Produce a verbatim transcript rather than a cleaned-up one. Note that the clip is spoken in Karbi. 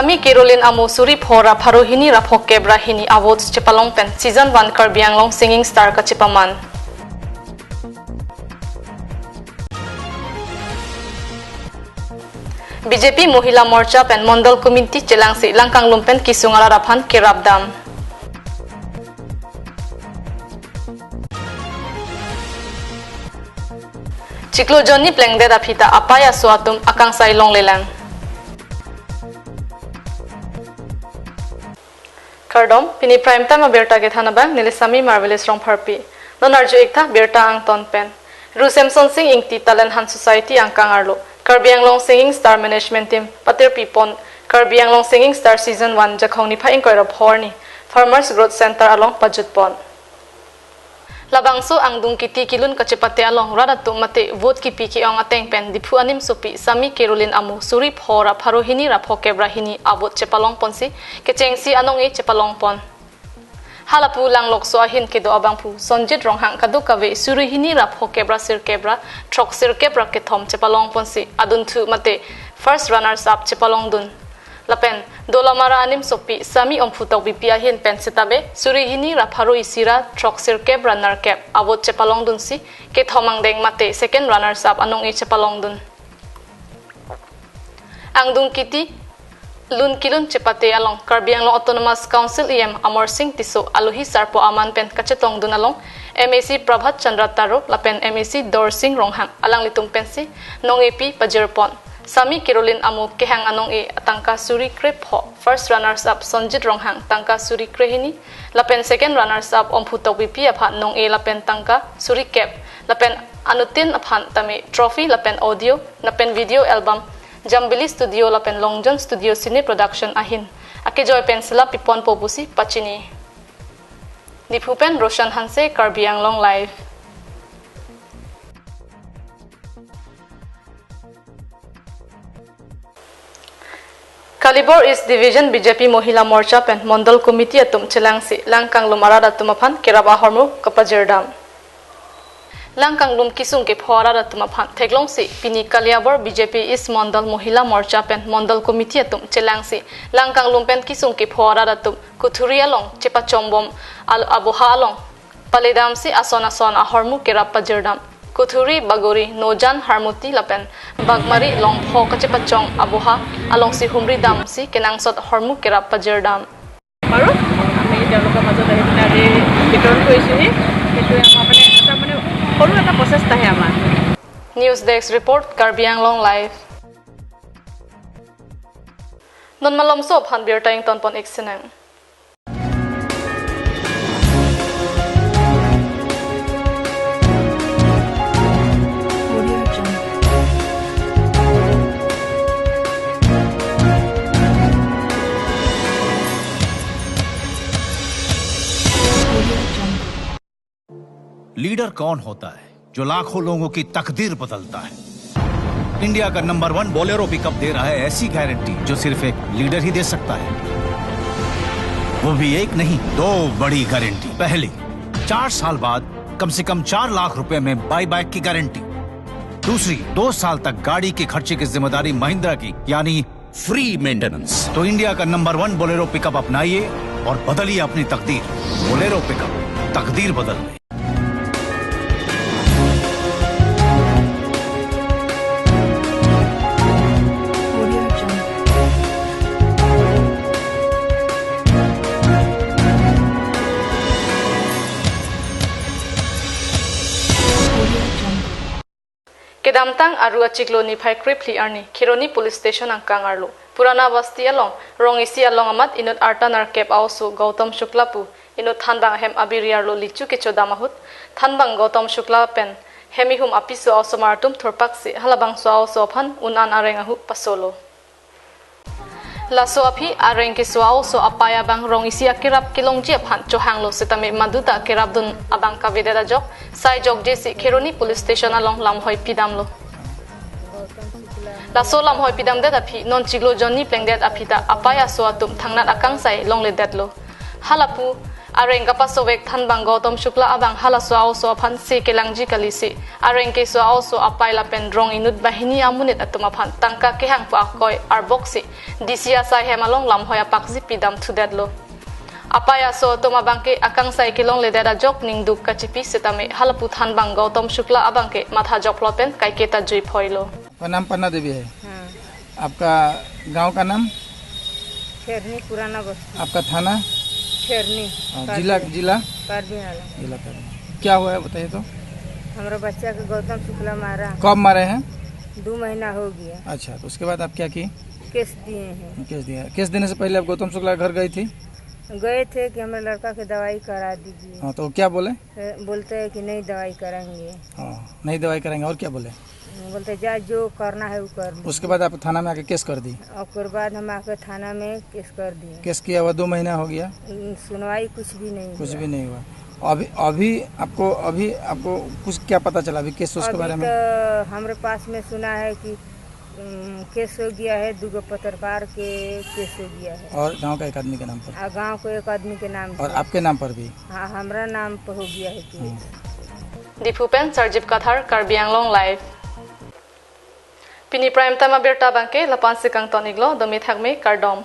Sami Caroline amo suri pho ra pharo hini ra phokep ra hini a-votes chepalong pen season one Karbi Anglong Singing Star kachepaman. B J P Mohila Morcha pen Mondol Committee chelangsi Langkanglum pen kesung arat aphan kerapdam. Chiklo jonni plengdet aphi ta apei aso atum akangsai longlelang. Kardom, pini prime time abirta kethan abang, neli Sami Marvelous Rongpharpi. Non arju-ik tha birta angton pen. Ru Semson Sing Ingti Talent Hunt Society angkang arlo Karbi Anglong Singing Star Management Team patirpi pon Karbi Anglong Singing Star Season one Jakhong niphai ingkoi ra pho arni Farmers Growth Center along pajut pon. Labangso angdung kiti kilun kachepate along rat atum mate vote kipi ke-ong ateng pen Diphu animsopi Sami Caroline amo suri pho ra pharo hini ra phokep ra hini a-vote chepalong ponsi kechengsi anong-e chepalong pon. Halapu langlokso ahin kedo abangphu Sonjit Ronghang kadokave suri hini ra phokep ra sirkep ra throksirkep ra kethom chepalong ponsi adunthu mate first runners up chepalongdun. Lapen Dolamara animsopi Sami Omphu Tokbipi ahin pen setabe suri hini ra pharo isi ra throksirkep ra nerkep a-vote chepalongdunsi kethom angdeng mate second runners up anong-e chepalongdun. Angdung kiti lun kilun chepate along Karbi Anglong Autonomous Council E M Amarsing Tisso alohi sarpo aman pen kachetongdun along M A C Prabhat Chandra Taro lapen M A C Dorsing Ronghang alanglitum pensi nong-epi pajir pon. Sami Caroline amo kehang anong-e atangka suri kre pho, first runners up Sonjit Ronghang tangka suri kre hini, lapen second runners up Omphu Tokbipi aphan nong-e lapen tangka suri kep, lapen anuttin aphan tame trophy lapen audio lapen video album Jambili Studio lapen Long John Studio Cine Production ahin akejoi pen sela piponpo pusi pachini. Diphu pen Roshan Hanse, Karbi Anglong Live. Kalibor East Division B J P Mohila Morcha pen Mondol Committee atum chelangsi Langkanglum arat atum aphan kerap ahormu kapajirdam. Langkanglum kesung kepho arat atum aphan theklongsi pini Kaliabor B J P East Mondol Mohila Morcha pen Mondol Committee atum chelangsi Langkanglum pen kesung kepho arat atum Kuthuri along chepachombom al aboha along paledamsi ason ason ahormu kerap pajirdam. Kuthuri, Bagori, Nojan, Harmoti lapen Bagmari longpho kachepachong aboha alongsi humridamsi kenangsot hormu kerap pajirdam. আৰু আমি তেওঁলোকৰ মাজত আহি পিনে আজি বিতৰণ কৰিছোঁহি। সেইটোৱে আমাৰ মানে এটা মানে সৰু এটা প্ৰচেষ্টাহে আমাৰ। News Desk Report, Karbi Anglong Live. Non malomso aphan birta ingtonpon-ik sinang. Leader कौन होता है जो लाखों लोगों की तकदीर बदलता है? इंडिया का नंबर वन बोलेरो पिकअप दे रहा है ऐसी गारंटी जो सिर्फ एक लीडर ही दे सकता है। वो भी एक नहीं, दो बड़ी गारंटी। पहली, चार साल बाद कम से कम चार लाख रुपए में बाईबैक की गारंटी। दूसरी, दो साल तक गाड़ी के खर्चे की जिम्मेदारी महिंद्रा की, यानी फ्री मेंटेनेंस। तो इंडिया का नंबर वन बोलेरो पिकअप अपनाइए और बदलिए अपनी तकदीर। बोलेरो पिकअप, तकदीर बदलने। Kedamtang Aru achiklo niphai krephli arni Kheroni Police Station angkang arlo Purana Basti along rong isi along amat inut arta nerkep a-oso Gautam Shukla pu inut thanbang ahem abiri arlo lichu kechodam ahut thanbang Gautam Shukla pen hem ihum apiso a-osomar atum thurpaksi halabangso a-oso aphan un-an areng ahu pasolo. Laso aphi areng keso a-oso apei abang rong isi akerap kelongji aphan chohanglo setame maduta kerapdun abang kavedet ajok sai jokjesi Kheroni Police Station along lamhoi pidamlo. Laso lamhoi pidamdet aphi non chiklo jonni plengdet aphi ta apei aso atum thangnat akangsai longledetlo. Halapu Areng kapasovek thanbang Gautam Shukla abang halaso a-oso aphan si kelangji kalisi. Areng keso a-oso apai lapen rong inut banghini amonit atum aphan tangka kehang pu akoi arboksi D C asai hem along lamhoi apakji pidam thudetlo. Apai aso atum abangke akangsai kelongledet ajok ningduk kachipi setame halapu thanbang Gautam Shukla abangke matha jokplot pen kaiketa jui phoilo. का नाम पन्ना देवी है। हाँ आपका गांव का नाम? छेरनी पुराना बस्ती। आपका थाना? छेरनी और कार्बी- जिला जिला? कार्बी आंगलंग। जिला का। क्या हुआ है बताइए तो। हमारा बच्चा के गौतम शुक्ला मारा। कब मारे हैं? दो महीना हो गया। अच्छा, तो उसके बाद आप क्या की? केस दिए हैं। केस दिया। केस देने से पहले आप गौतम शुक्ला के घर गई थी? गए थे कि हमारे लड़का की दवाई करा दीजिए। हाँ, तो क्या बोले? ए, बोलते हैं कि नहीं, दवाई कराएंगे। हाँ, नहीं दवाई कराएंगे। और क्या बोले? बोलते जा, जो करना है वो कर लो। उसके बाद आप थाना में आके केस कर दी? और उसके बाद हम आके थाना में केस कर दिए। केस किया हुआ दो महीना हो गया। सुनवाई कुछ भी नहीं कुछ हुआ। भी नहीं हुआ। अभी अभी आपको अभी आपको कुछ क्या पता चला अभी केस उसके अभी बारे में? तो हमारे पास में सुना है कि उम, केस हो गया है, दो गो पत्रकार के केस हो गया है। और गांव का एक आदमी के नाम पर? आ गांव को एक आदमी के नाम और पे। आपके नाम पर भी? हाँ, हमारा नाम पर हो गया है case. Diphu pen Sarjip Kathar, Karbi Anglong Live. Pini prime time abirta abangke lapu-an si kangton-iklo, domi thakmi, kardom.